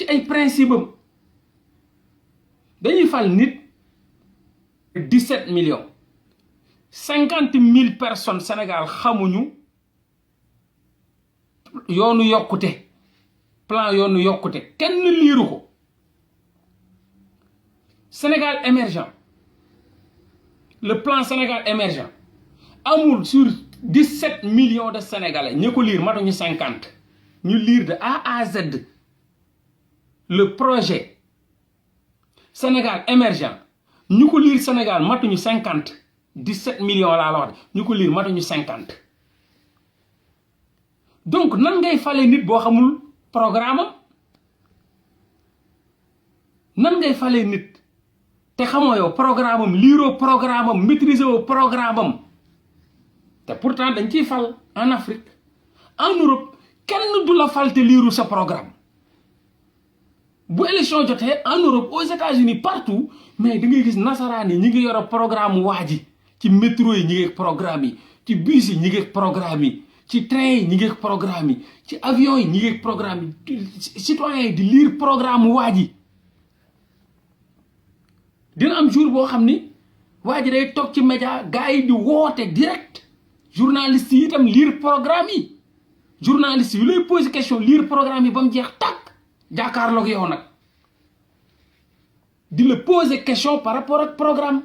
ci ay principe am dañuy fal nit 17 millions 50 000 personnes Sénégal xamuñu yoonu yokkute plan yoonu yokkute kenn liiru ko Sénégal émergent le plan Sénégal émergent amul sur 17 millions de Sénégalais ñi ko lire matuñu 50 ñu lire de A à Z le projet Sénégal émergent ñu ko lire Sénégal matuñu 50 17 millions laa la wax ñu ko lire matuñu 50 donc nan ngay fale nit boo xamul programme am nan ngay fale nit te xamoo yow programme am liiroo programme am maîtriser woo programme am te pourtant dañ ciy fal en Afrique en Europe kenn du la fal te liiru sa programme bu élection jotee en Europe aux États-Unis partout mais da ngay gis nasaraan yi ñi ngi yore programme waa ji ci métro yi ñi ngi programme yi ci bus yi ñi ngi programme yi ci train yi ñi ngi programme yi ci avion yi ñi ngi programme yi citoyens yi di lire programme waa ji dina am jour boo xam ni waa ji day toog ci média gars yi di woote direct journaliste yi itam lire programme yi journaliste yu lay poser question lire programme yi ba mu jeex tàkk jàkkaarloog yow nag di la poser question par rapport ak programme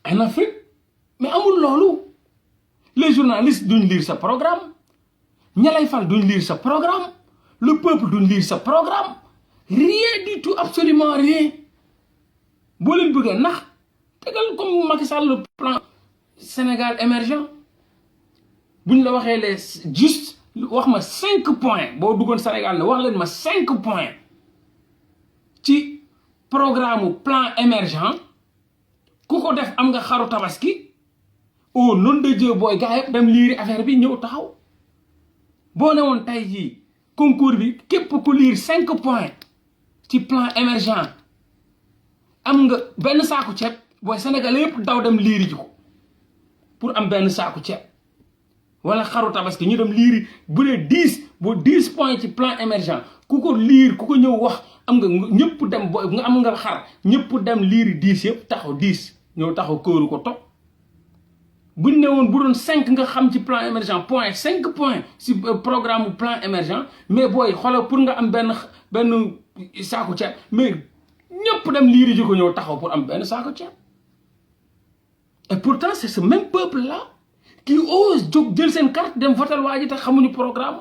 en Afrique mais amul loolu les journalistes duñ lire sa programme ña lay fal duñ lire sa programme le peuple duñ lire sa programme rien du tout absolument rien boo leen bëggee nax tegal comme Macky Sall le plan Sénégal émergent buñ la waxee les juste wax ma 5 points boo duggoon Sénégal ne wax leen ma 5 points ci programme plan émergent ku ko def am nga xaru tabaski au nom de Dieu booy gars yëpp dem liiri affaire bi ñëw taxaw boo ne woon tey jii concours bi képp ku lire 5 points ci plan émergent am nga benn saaku ceeb booy Sénégalais yëpp daw dem liiri ji ko pour am benn saaku ceeb wala xaru tabaski ñu dem liiri bu dee 10 points ci plan émergent ku ko liir ku ko ñëw wax am nga ñëpp dem booy nga am nga xar ñëpp dem liiri 10 yëpp taxaw 10 ñëw taxaw kóoru ko topp buñ ne woon bu doon 5 nga xam ci plan émergent point 5 points si programme plan émergent mais booy xoolal pour nga am benn saaku ceeb mais ñëpp dem liiri ji ko ñëw taxaw pour am benn saaku ceeb et pourtant c'est ce même peuple là qui ose jóg jël seen carte dem voter waa ji te xamuñu programme